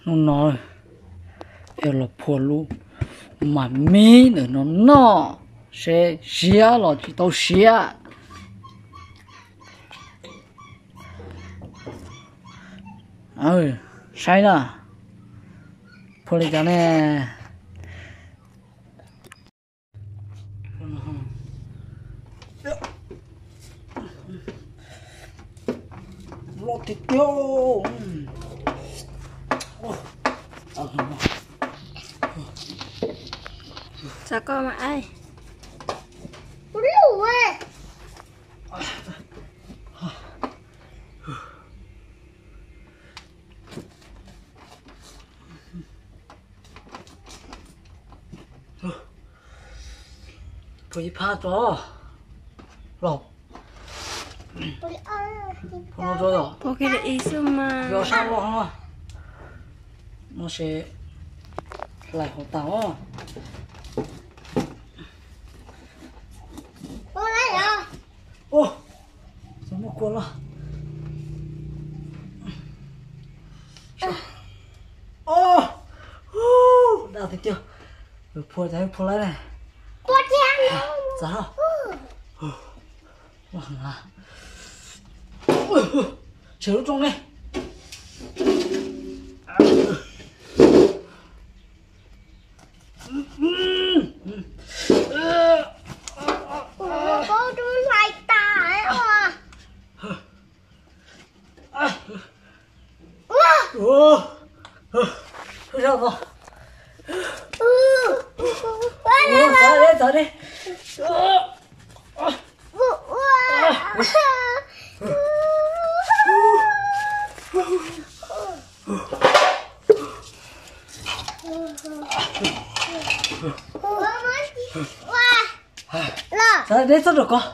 Hnub no yog los phua lub mas mib ntawm no noj, seb siav los tsis tau siav. Saib na, phua li cas ne. Loj tiag tiag. Txog koj mas ai. Phua ib phab tso los. Phua no tso yom. Phua kiag ib xwb mas. Yog sab loj no. No se hlais hauv tas os. Ua, muaj kua los. Daj tiag tiag. Phua tas phua lawm ne. Txav. Tshem lub rooj ne. Txav li, txav li. Txav li, txhob rau kov.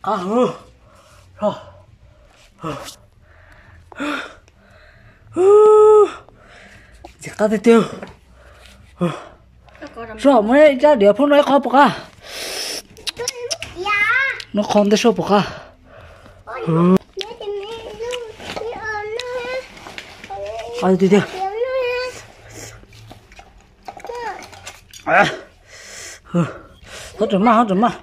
Qab hwv. Ntxim qab tiag tiag. Soj, muab ib rab diav phoob no ib qho puas qab? Nub qho ntej soj puas qab? Qab tiag tiag. Txhob rawm maj, txhob rawm maj.